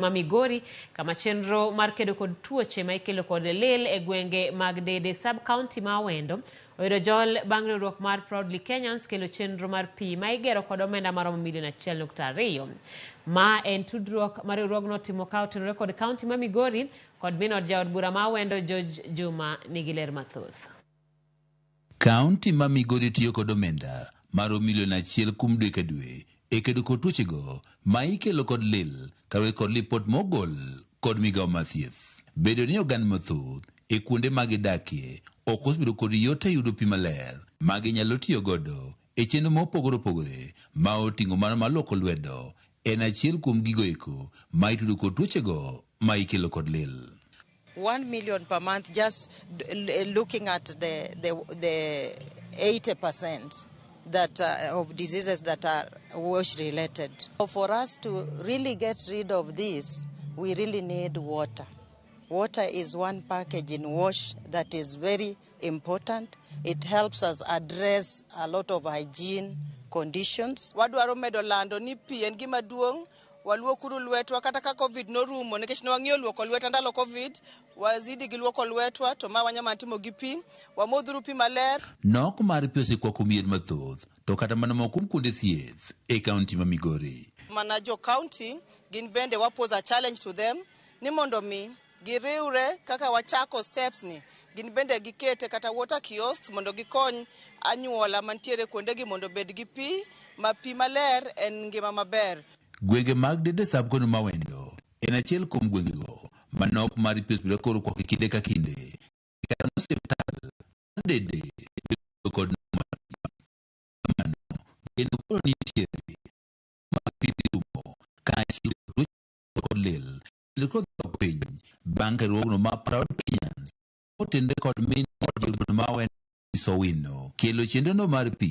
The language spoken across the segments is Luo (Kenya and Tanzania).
Ma Migori kama chenro mar kedo kod tuoche ma ikelo kod lil e gwenge mag Dede sub county ma Awendo oyudo jol bang' riwruok mar Proudly Kenyans kelo chenro mar pi ma igero kod omenda maromo milion 1.2. Ma en tudruok ma riwruogno otimo ka otenore kod kaunti ma Migori kod min od jaod bura ma Awendo George Juma nigi ler mathoth. Kaunti ma Migori tiyo kod omenda maromo milion achiel kuom dwe ka dwe e kedo kod tuochego ma ikelo kod lil kaluwore kod lipot mogol kod migawo mar thieth. Bedo ni oganda mathoth e kuonde ma gidakie ok osebedo kod yot e yudo pi maler ma ginyalo tiyo godo e chenro mopogore opogore ma oting'o mano mar luoko lwedo en achiel kuom gigo eko ma itudo kod tuochego ma ikelo kod lil. 1 million per month, just looking at the 80% that of diseases that are wash related. For us to really get rid of this, we really need water. Water is one package in wash that is very important. It helps us address a lot of hygiene conditions. Wadwaro medo lando ni pi en gima duong'. Waluokuru lwetwa kata ka COVID norumo, nikech ne wang'iyo luoko lwetwa ndalo COVID, wazidi gi luoko lwetwa, to ma wanyalo mana timo gi pi. Wamodhuru pi maler. Nok mar pi osekwako mier mathoth to kata mana moko kuom kuonde thieth e kaunti ma Migori. Mana jo county gin bende wa pose a challenge to them ni mondo mi giriwre kaka wachako steps ni, gin bende gikete kata water kiosks mondo gikony anyuola mantiere kuondegi mondo obed gi pi, ma pi maler en ngima maber. Gwenge mag Dede sub kono Mawendo en achiel kuom gwengego ma nok mar pi osebedo koro kwako kinde ka kinde. Kata osiptal mar Dede bedo kod nok mar pi. Kamano, geno koro nitiere mar pi dhi rumo kaachiel kod tuoche kod lil kendo koro dok piny bang' ka riwruogno mar Proud Kenyans otenore kod min od jogono ma Awendo Sowino kelo chenrono mar pi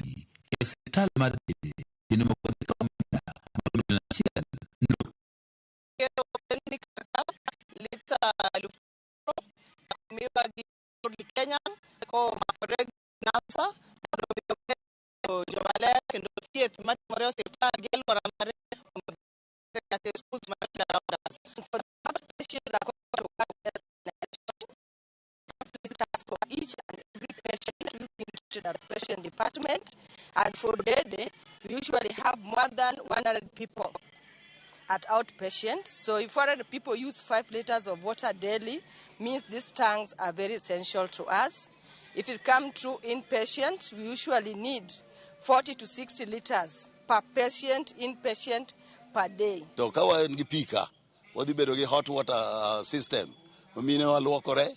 e osiptal mar Dede kendo moko dhi kawo omenda mar milion achiel nukta lita 1000 miwa gi Kenya komakore gi NASA mondo mi obed joma ler kendo thieth matimore e osiptal gi alwora mare nyaka e schools mantie around us. For the outpatients, according to World Health Organization, liters for each and every patient being treated at patient department. And for Dede, we usually have more than 100 people at outpatient. So if 400 people use 5 liters of water daily, means these tanks are very essential to us. If it comes through inpatient, we usually need 40 to 60 liters per patient, inpatient per day. To ka wan gi pi ka, wadhi bedo gi hot water system ma mine wa luokore,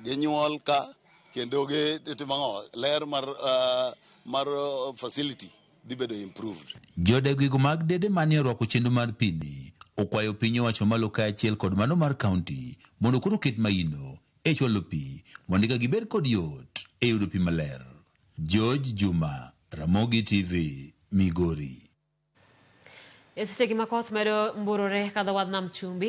ginyuol ka, kendo gitimo ang'o, ler mar facility dhi bedo improved. Jodak mag Dede mane orwako chenro mar pi ni okwayo piny owacho malo kaachiel kod mano mar kaunti mondo koro oket maino e chwalo pi mondo eka gibed kod yot e yudo pi maler. George Juma, Ramogi TV, Migori. E sechegi ma koth medo mburore kadho wadh nam chumbi.